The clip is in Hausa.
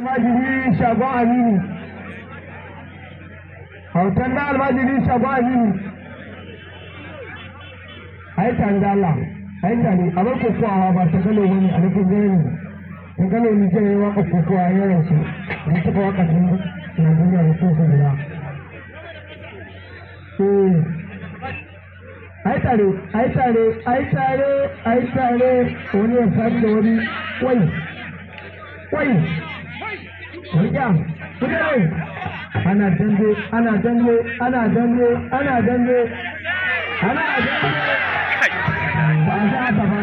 Almajiri Shagon Aminu, Autan na Almajiri Shagon Aminu. Ai tare da Allah, ai tare, a bar kokowa ba ta galo wani a nufin gani ne. Ta galo ni jere waka kokowa yaran su, ni taɓa waka sun Najeriya da sun guda. Eh. Ai tare, ai tare, ai tare, ai tare, wani ya sake wani, wai, wai. Rika, kudai. Ana dambe, ana dambe, ana dambe, ana dambe, ana dambe. Ba za ta ba.